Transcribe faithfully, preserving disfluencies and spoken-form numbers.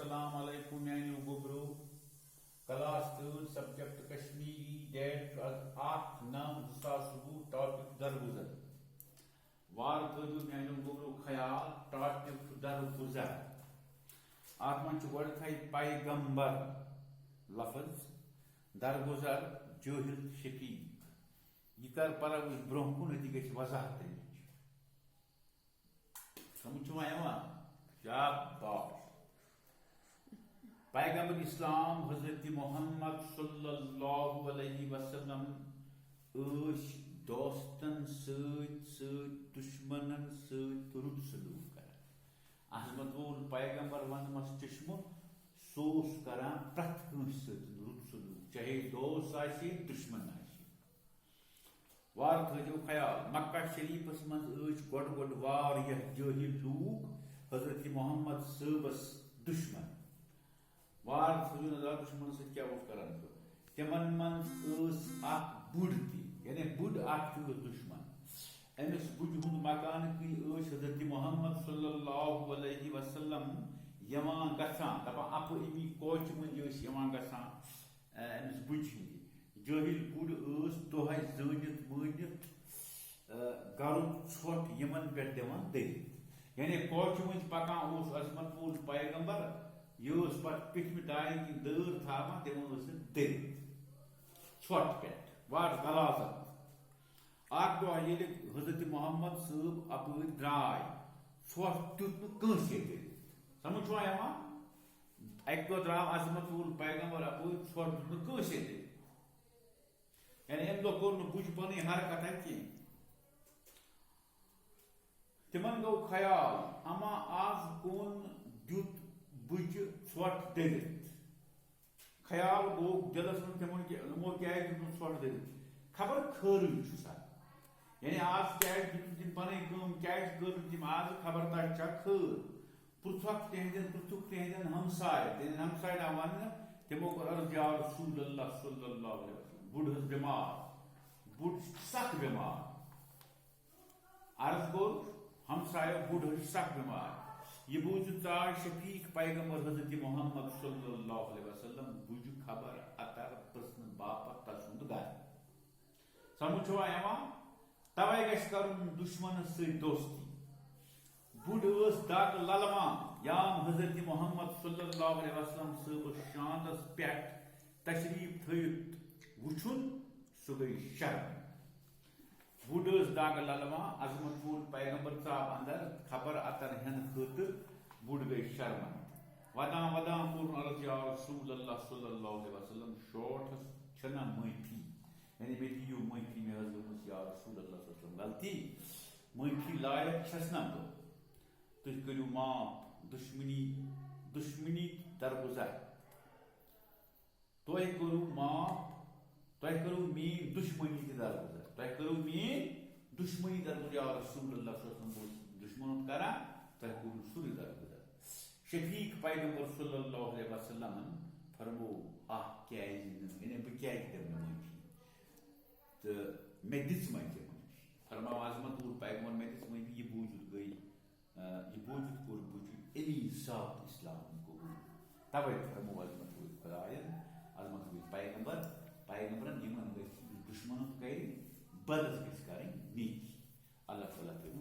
السلام علیکم میانیو گوبرو۔ کلاس تھٲڈ، سبجیکٹ کشمیری، ڈیٹ اکھ نو زٕ ساس وُہ، ٹاپک درگزر۔ وار تھٲیِو میانیو گوبرو خیال، ٹاپک چھُ درگزر۔ اتھ منٛز چھُ گۄڈٕنیتھٕے پیغمبر لفظ، درگزر، جٲہل، شفیق۔ یہِ کر پرو أسۍ برونٛہہ کُن، أتی گژھِ وضاحت تَمِچ۔ سمجھ چھُوا یِوان؟ شاباش۔ پیغمبر اسلام حضرت محمد صلی اللہ علیہ وسلم ٲسۍ دوستن سۭتۍ سۭتۍ دشمنن سۭتۍ تہِ رُت سلوک کران۔ عظمت وول پیغمبر ونمس چشمہٕ، سُہ اوس کران پرٛٮ۪تھ کٲنٛسہِ سۭتۍ رُت سلوک، چاہے دوست آسہِ، دشمن آسہِ۔ وار تھٲیِو خیال، مکہ شریفس منٛز ٲسۍ گۄڈٕ گۄڈٕ واریاہ جٲہل لوٗکھ حضرت محمد صٲبس دشمن۔ وار تھٲیِو نظر، دشمنن سۭتۍ کیٛاہ اوس کران سُہ۔ تِمن منٛز ٲس اکھ بُڈ تہِ، یعنی بُڈ اکھ تہِ اوس دشمن۔ أمِس بُجہِ ہُنٛد مکانہٕ کِنۍ ٲسۍ حضرت محمد صلی اللہ علیہ وسلم یِوان گژھان، دپان اپہٕ امی کوچہِ مٔنٛزۍ ٲسۍ یِوان گژھان۔ آ، أمِس بُجہِ ہِنٛدِ۔ جٲہِل بُڈ ٲس دۄہَے زٲنِتھ مٲنِتھ، آ، گَرُک ژھۄٹھ یِمَن پٮ۪ٹھ دِوان دٔرِتھ۔ یعنی کوچہِ مٔنٛزۍ پَکان اوس عظمت وول پیغمبر، یہِ ٲس پَتہٕ پیٚٹھمہِ دانہِ کِنۍ دٲر تھاوان، تِمَن ٲس یہِ دٔرِتھ ژھۄٹھ پٮ۪ٹھ، وَٹ غلاظت۔ اَکھ دۄہ ییٚلہِ حضرت محمد صٲب اَپٲرۍ درٛاے، ژھۄٹھ دیُت نہٕ کٲنٛسے دٔرِتھ۔ سَمٕجھ چھُوا یِوان؟ اَکہِ دۄہ درٛاو عظمت وول پیغمبر اَپٲرۍ، ژھۄٹھ دیُت نہٕ کٲنٛسے تہِ۔ یعنی اَمہِ دۄہ کوٚر نہٕ بُجہِ پَنٕنۍ حرکتہ کینٛہہ۔ تِمن گوٚو خیال، اما آز کون دیُت بُجہِ ژھۄٹھ دٔرِتھ۔ خیال گوٚو دِلس منٛز تِمن کہِ یِمو کیٛازِ دیُت نہٕ ژھۄٹھ دٔرِتھ؟ خبر خٲرٕے چھُ سا۔ یعنی آز کیٛازِ دیُت نہٕ تِم پنٕنۍ کٲم، کیٛازِ کٔر نہٕ تِم آز؟ خبر تۄہہِ چھا خٲر؟ پرٛژھکھ تِہنٛدٮ۪ن، پرٛژھُکھ تِہنٛدٮ۪ن ہمساین، تِہنٛدٮ۪ن ہمساین آو وننہٕ، تِمو کوٚر عرض، یا رسول اللہ صلی اللہ علیہ وسلم، بُڈٕ حظ بٮ۪مار، بُڈ سخ بٮ۪مار۔ عرض کوٚر، ہمسایو، بُڈ حظ چھُ سخ بٮ۪مار۔ یہِ بوٗزِتھ ژاے شفیق پیغمبر حضرت محمد صلی اللہ علیہ وسلم بُجہِ خبر اتر پرژھنہٕ باپتھ تسُنٛد گرٕ۔ سمجھ چھوا یِوان؟ توے گژھِ کرُن دشمنس سۭتۍ دوستی۔ بُڈ ٲس دگ للوان، یام حضرت محمد صلی اللہ علیہ وسلم صٲبس شاندس پٮ۪ٹھ تشریف تھٲوِتھ وُچھُن، سُہ گٔے شرم۔ بُڈ ٲس دگ للوان، عظمت وول پیغمبر ژاو اندر خبر اتر ہٮ۪نہٕ خٲطرٕ۔ بُڈ گٔے شرمند۔ ودان ودان کوٚرُن عرض، یا رسول اللہ صلی اللہ علیہ وسلم، شاٹھس چھنہ معٲفی؟ یعنی مےٚ دِیِو معٲفی، مےٚ حظ ؤنمٕژ یا رسول اللہ صلی اللہ علیہ وسلم غلطی، معٲفی لایق چھس نہ بہٕ۔ تُہۍ کٔرِو معاف، دُشمنی، دُشمنی درگُزر۔ تۄہہِ کوٚروٕ معاف، تۄہہِ کوٚروٕ میٛٲنۍ دُشمنی تہِ درگُزر، تۄہہِ کوٚروٕ میٛٲنۍ دُشمنی درگُزر، یا رسول اللہ صلی اللہ علیہ وسلم، بہٕ اوسُس دُشمنت کران، تۄہہِ کوٚروٕ سورُے درگُزر۔ شفیق پیغمبر صلی اللہ علیہ وسلمن فرموو، اکھ کیازِ نہٕ، یعنی بہٕ کیازِ دِمہٕ نہٕ معٲفی؟ تہٕ مےٚ دِژ معٲفی۔ فرماو عظمت وول پیغمبر، مےٚ دِژ معٲفی، یہِ بوٗزِتھ گٔے، آ، یہِ بوٗزِتھ کوٚر بُجہِ اَمی ساتہٕ اسلام قبول۔ توے فرموو عظمت وول خدایَن، عظمت وول پیغمبر، پیغمبرن یِمن گژھِ، یُس دُشمنت کرِ، بدس گژھِ کرٕنۍ نیکی۔ اللہ تعالیٰ تھٲوِن